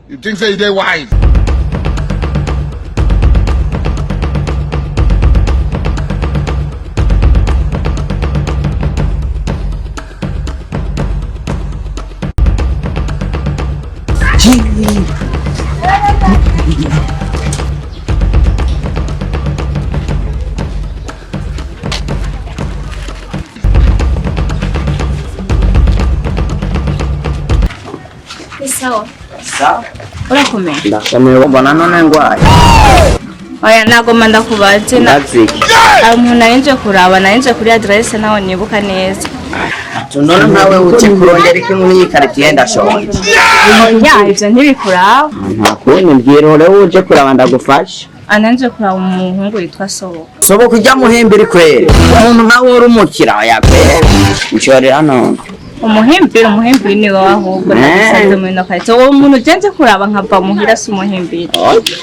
You think say they wise? Ni sawa. Sawa. Urakomeye. Ndakomeye mbona none ngwaye. Oya nagoma ndakubaze na Ndaziki. hari umuntu narinje kuraba narinje kuri adresse naho nibuka neza. None nawe uje kurondera iki muri iyi quartier ndashonje. Oya ivyo ntibikuraba. Nta kundi mbwira ure uje kuraba ndagufasha. Ananje kuraba umuhungu yitwa Sobo. Sobo kujya muhimbiri kweri. Umuntu nkawe uri umukira oya kweri. Nshorera none. Umuhimbiri umuhimbiri ni wowe ahubwo Eh. nagusanze muri ino quartier. Uwo muntu ujenze kuraba nkava muhira si umuhimbiri.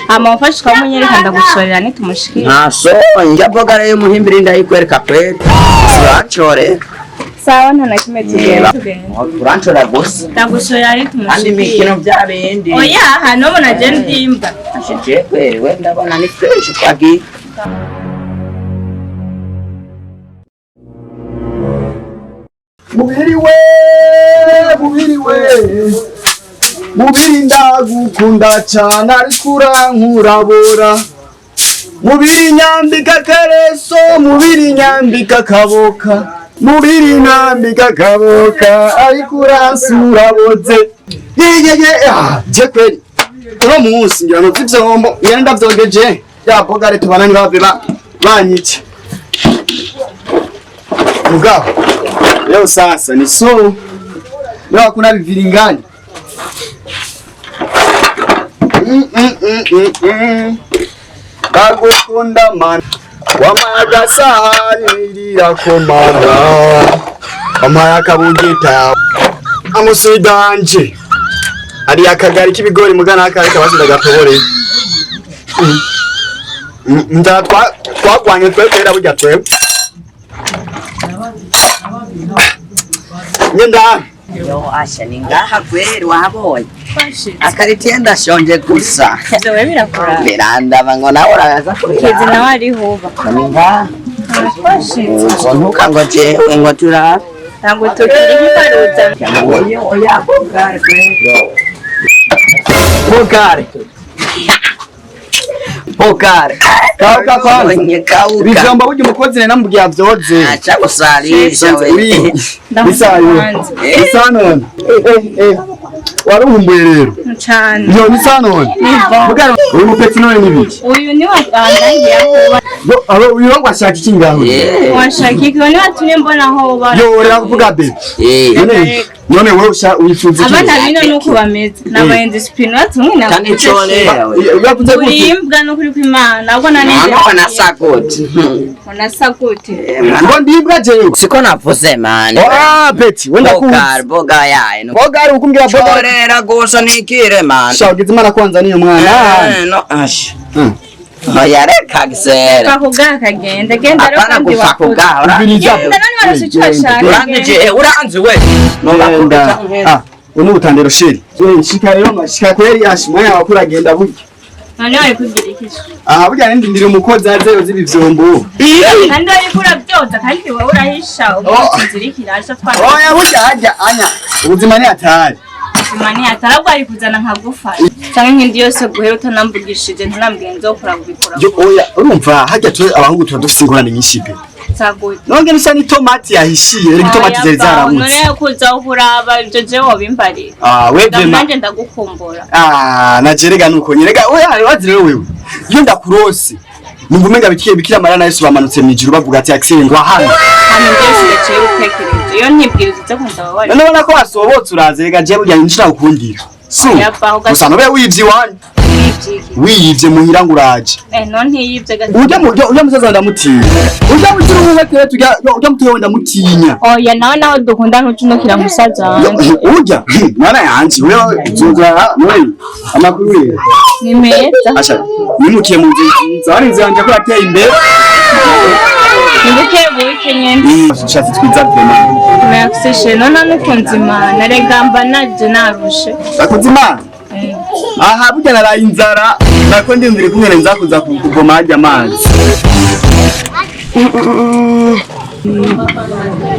Hama umfashe ukamunyereka ndagushorera nitumushikira. Nta so njya bogara y'umuhimbiri ndayikwereka kweri. Uranshorera. Sawa nta na kimwe tugenda. Tugenda. Uranshorera gusa. Ndagushorera Kandi nitumushikira. imikino bya bindi. Oya hano mbona je ndimba. Ashije kweri we ndabona ni fresh twagiye. Mubiri we, mubiri we, mubiri ndagukunda cyane ariko urankurabura. Mubiri nyambika kareso, mubiri nyambika kaboka, mubiri nyambika kaboka ariko uransuraboze. Yeyeye, ah, je kweli uno munsi ngira ngo ivyombo ngenda ndavyongeje ya bogare tubana ntibave banyice mugabo. Leo sasa ni so leo hakuna viviringani. Ndagukunda mana wampaye agasahani rirakomana wampaye akabugita amusidanje ari akagari k'ibigori mugana akari kabasi gatobore nda twagwanye twebwe burya twebwe ngenda. Yo asha ni ngaha kweri wahabonye. Twashitse. Akaritiye ndashonje gusa. Ivyo we birakuraba. Birandaba ngo nawe uraza Kezi kubiraba. nawe ariho uba. Ni ngaha. Twashitse. Uzo ntuka ngo jewe ngo turabe. Ntabwo tukiri nk'ibaruza. Oya oya bogare kweri. Bogare. Bogare. Kauka kwanza. Wenye kauka. Ibijumba burya umukozi nari namubwiye avyoze. Acha kusalisha we. Isayo. Isa none. Warumbuye rero. Cane. Yo isa none. Mugara uyu mupetsi none nibiki? Uyu ni watangiye aho uba. Yo abo uyu ngo ashaka iki ngaho? Yeah. Washaka iki? Ni watumye mbona aho uba. Yo reka kuvuga be. Eh. None none wewe usha wifuza iki? Abana bino nuko bameze. N'abayenzi spin watumwe na. Kandi chole. Yavuze gute? Urimbwa n'ukuri kw'Imana. Ahubwo na Mwana wanasa gute. Unasa gute? Ngo ndibwa jewe. Siko navuze mani. Ah Betty wenda Bogare kuzi. boga yaye. Bogari ukumbwira bogari. Chorera gusa nikire mani. Sha ugize imana kwanza niyo mwana. Eh, no ash. Oya reka gisera. Pfa kugaha kagenda. Genda rero Apana kandi gupfa wakoze. kugaha. Ubiriza. Genda none warose icyo washaka. Uranzi je, uranzi we. Nenda. Ah, uno butandero sheri. We shika rero mashika kweri ashi mwanya wakura genda burya. None wari kugira iki? Aha burya nindi ndiri umukozi aze yoza ibi vyombo. Kandi wariko urabyoza kandi wowe urahisha umunsi nzirikira aje atwara. Oya burya harya anya ubuzima ni hatari. Imani atarabwo ari kuzana nkagufasha canke nk'indi yose guhera utanambugishije ntunambwiye nzokora kubikora. Yo oya urumva harya twe abahungu tuba dufise ingorane nyinshi pe. Saguye. Nonge nisa ni tomati yahishiye reka itomati zari zaramutse. None kuza kuraba ivyo jewe wobimbarira. Ah we vrema. Nanje ndagukumbura. Ah najerega nuko nyerega oya wazi rero wewe. Iyo ndakurose numva umenga bikiye bikira mara na Yesu bamanutse mu ijuru bavuga ati Axel ngo hano. Hano byose ndaciye gutekereza. Iyo ntibwiriza uze kundaba wari. None ubona ko wasobotse uraza rega jewe burya nshira gukundira. Su. Yavaho gato. Gusa nobe wivye iwanyu. Wivyiki. Wiyivye muhira ngo uraje. Eh none ntiyivye gato. Urya mu urya musaza ndamutinya. Urya mukiri umwe tere tujya urya mutoya ndamutinya. Oya nawe nawe dukunda ntucunukira musaza wanje. Urya mwana yanje wewe uzoza none amakuru ye. Ni meza. Asha nimukiye mu nzu nziza hari inzu yanje ko yateye imbere. Ni buke buke nyene. Ushatse twiza vraiment. Merci chez none nukunze Imana rega mba naje narushe. Bakunze Imana. Eh. Aha burya naraye inzara, nako ndiyumvira kumwe nzakuza kuvoma harya amazi.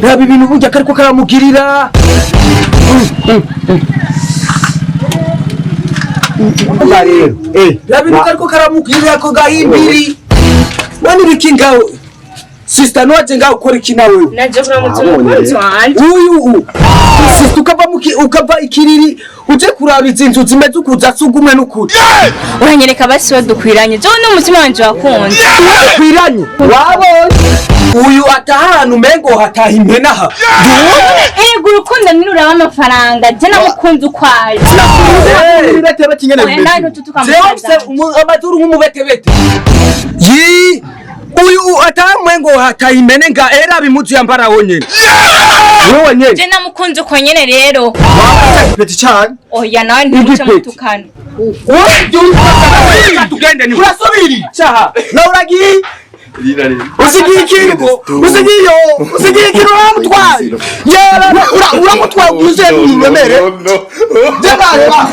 Raba ibintu burya kariko karamugirira. Umva rero, raba ibintu kariko karamugirira ko gahimbiri. None ibiki ngawe? Sister, ntiwaje ngaho ukora iki nawe? Naje kuramutsa umukunzi wanje. Uyu sister, ukava ukava ikiriri uje kuraba izi nzu zimeze ukuza sugumwe n'ukuri. Uranyereka basi we dukwiranye, jewe n'umutima wanje wakunze. Kwiranye wabonye uyu ataha ahantu umengo hataha impene aha. Erega urukundo ntiruraba amafaranga, je namukunze ukwayo. Birateba kingene Oya, nawe ntututuka. Jewe mfise amazuru nk'umubetebete. Yi, uyu ataha umengo hataha impene nga era bimuzu yambara wonyene. Wowe nyene. Je namukunze uko nyene rero. Peti cyane. Oya, nawe ntimuce Igipeti. mutukana. Tugende ni Urasubiri. Shaha. Nawe uragiye. Usigiye ikintu, usigiye, usigiye ikintu uramutwaye. Yera uramutwaye uzuye mu bemere. No. Jebara.